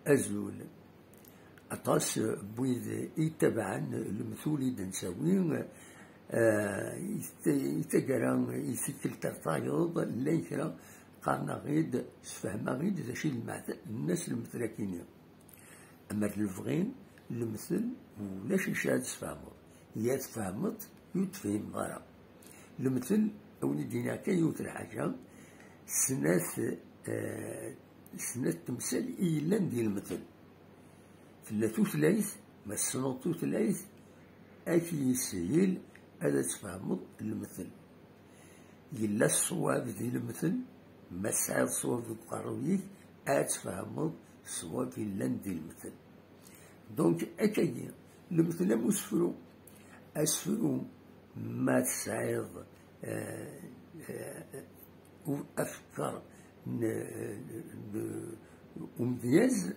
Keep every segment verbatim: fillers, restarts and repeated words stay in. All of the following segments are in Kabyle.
Azul. Aṭas n wid i itabaɛen lemtul i d-nettawi, eh, i t-, i taggara, i tikkelt ar tayeḍ, llan kra qqaren-aɣ-id, sfehmeɣ-id d acu i lmeɛna-s lemtel akini. Amer lebɣi, lemtel, ulac acu ara tfehmeḍ. Ya tfehmeḍ, ur tefhimeḍ ara. Lemtel, a wen-d-iniɣ kan yiwet lḥaǧa, snat, eh, snat temsal i yellan di lemtel. Tella tutlayt, ma tessneḍ tutlayt, ad k-yeshil ad tfehmeḍ lemtel. Yella ṣṣwab di lemtel, ma tesɛiḍ ṣṣwab deg uqerruy-ik, ad tfehmeḍ ṣṣwab yellan di lemtel. Donc, akkagi, lemtel am usefru. Asefru, ma tesɛiḍ, eh, eh, u-, afekkeṛ n, n, n umedyaz,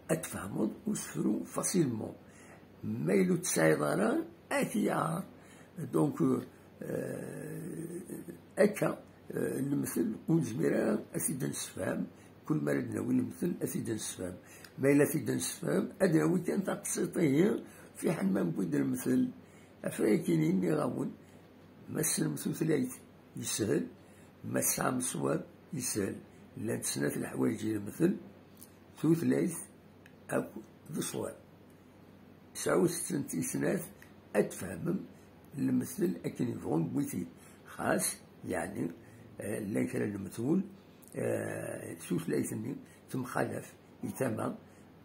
ad tfehmeḍ usefru facilement. Ma yella ur tesɛiḍ ara, ad t-yaɛer. Donc, euh, akka, euh, lemtel ur nezmir ara ad t-id-nessefhem. Kul mi ara d-nawi lemtel, ad t-id-nessefhem. Ma yella ad t-id-nessefhem, ad nawi kan taqsiṭ-ihi, fiḥel ma newwi-d lemtel. Ɣef wayagi i nniɣ-awen, ma tessnem tutlayt, yeshel, ma tesɛam ṣṣwab, yeshel. Llant snat leḥwayeǧ i lemtel, tutlayt akked ṣṣwab. Sɛut-tent i snat, ad tfehmem lemtel akken yebɣu newwi-t-id. Xas, yeɛni, eh, llan kra n lemtul, eh, tutlayt-nni temxalaf i tama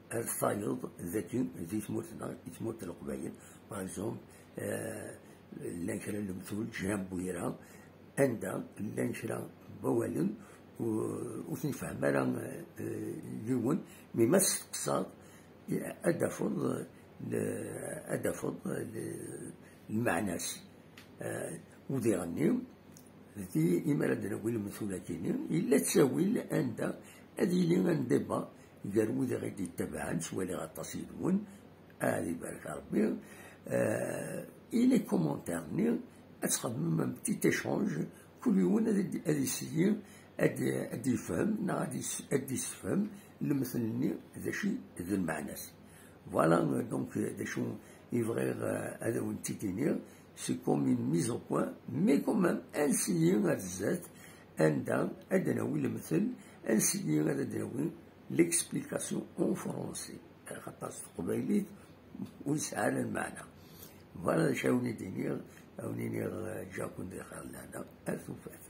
ar tayeḍ dagi di tmurt-nneɣ, i tmurt n Leqbayel. Par exemple, eh, llan kra n lemtul, Ǧihan Buyra, anda llan kra n wawalen ur, ur ten-yefhem ara, eh, yiwen, mi ma testeqsaḍ, ad d-tafeḍ, eh, ad d-tafeḍ, eh, lmeɛna-s. Eh, udiɣ-nni, di imi ara d-nawi lemtul akini, yella ttawil anda ad yili un débat gar wid i ɣ-id-yettabaɛen, ttwaliɣ aṭas yid-wen, ad ibarek Rebbi. Eh, i les commentaires-nni, ad txedmem un petit échange, kul yiwen ad, ad yesyi, ad, ad yefhem, neɣ ad is-, ad d-yessefhem lemtel-nni d acu i d lmeɛna-s. Voilà, euh, donc, euh, d acu i bɣiɣ, euh, ad awen-t-id-iniɣ, c'est comme une mise au point, mais quand même, ad nsiyi ar zdat, anda ad d-nawi lemtel, ad nsiyi ad d-nawi l'explication en français. Axaṭer s teqbaylit ur yesɛi ara lmeɛna. Voilà d acu ara wen-id-iniɣ, ad wen-iniɣ, euh, ǧǧiɣ-ken di xir lehna, ar tufat.